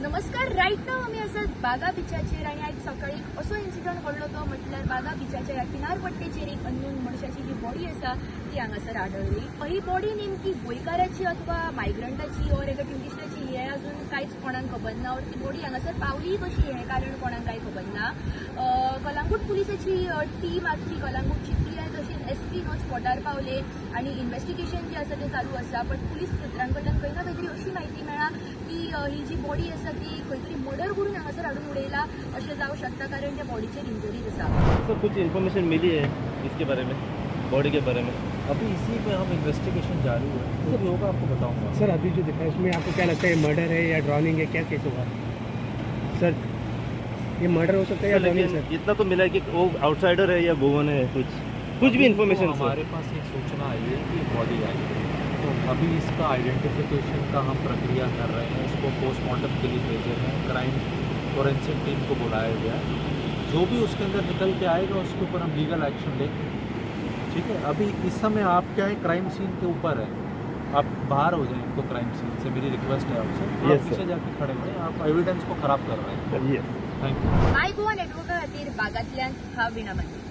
नमस्कार. रायट नाव आमी आसात बागा बिचाचेर आनी आयज सकाळी एक असो इन्सिडंट घडलो तो म्हटल्यार बागा बिचाच्या ह्या किनारपट्टेचेर एक अननोन मनशाची जी बॉडी आसा ती हांगासर आढळ्ळी. ही बॉडी नेमकी गोंयकाराची अथवा मायग्रंटाची ऑर एका ट्युरिस्टाची हें अजून कांयच कोणाक खबर ना, ऑर ती बॉडी हांगासर पावली कशी हें कारण कोणाक कांय खबर ना. कलांगूट पुलिसाची टीम आमची कलांगूटची ती आनी तशीच एसपी न्हू स्पॉटार पावले आनी इन्व्हेस्टिगेशन जें आसा तें चालू आसा. बट पुलीस सुत्रां कडल्यान खंय ना खंय तरी अशी म्हायती मेळ्ळा की ही जी बॉडी आसा ती खंय तरी मर्डर करून हांगासर हाडून उडयला अशें जावं शकता, कारण त्या बॉडीचेर इंजरीज आसा. सर, कुछ इन्फॉर्मेशन मिली है इसके बारे में, बॉडी के बारे में? अभी इसी पे हम इन्वेस्टिगेशन जारी है, जो भी होगा आपको बताऊंगा. सर, अभी जो दिखा है उसमें आपको क्या लगता है, मर्डर है या ड्राउनिंग है, क्या केस होगा सर? ये मर्डर हो सकता है या सर, ड्राउनिंग? लेकिन सर, इतना तो मिला है कि वो आउटसाइडर है या गोवन है, कुछ कुछ भी अभी तो इन्फॉर्मेशन? हमारे पास एक सूचना आई है कि बॉडी आई है, तो अभी इसका आइडेंटिफिकेशन का हम प्रक्रिया कर रहे हैं. इसको पोस्टमार्टम के लिए भेजे हैं, क्राइम फोरेंसिक टीम को बुलाया गया है. जो भी उसके अंदर निकल के आएगा, उसके ऊपर हम लीगल एक्शन लेंगे. ठीक है? अभी इस समय आप क्या है, क्राइम सीन के ऊपर है. आप बाहर हो जाएं तो क्राइम सीन से, मेरी रिक्वेस्ट है आपसे. आप Yes, sir. पीछे जाके खड़े हुए, आप एविडेंस को ख़राब कर रहे हैं. येस. Thank you. माय गोवा नेटवर्का खातीर बागांतल्यान हांव वीणा मांद्रेकर.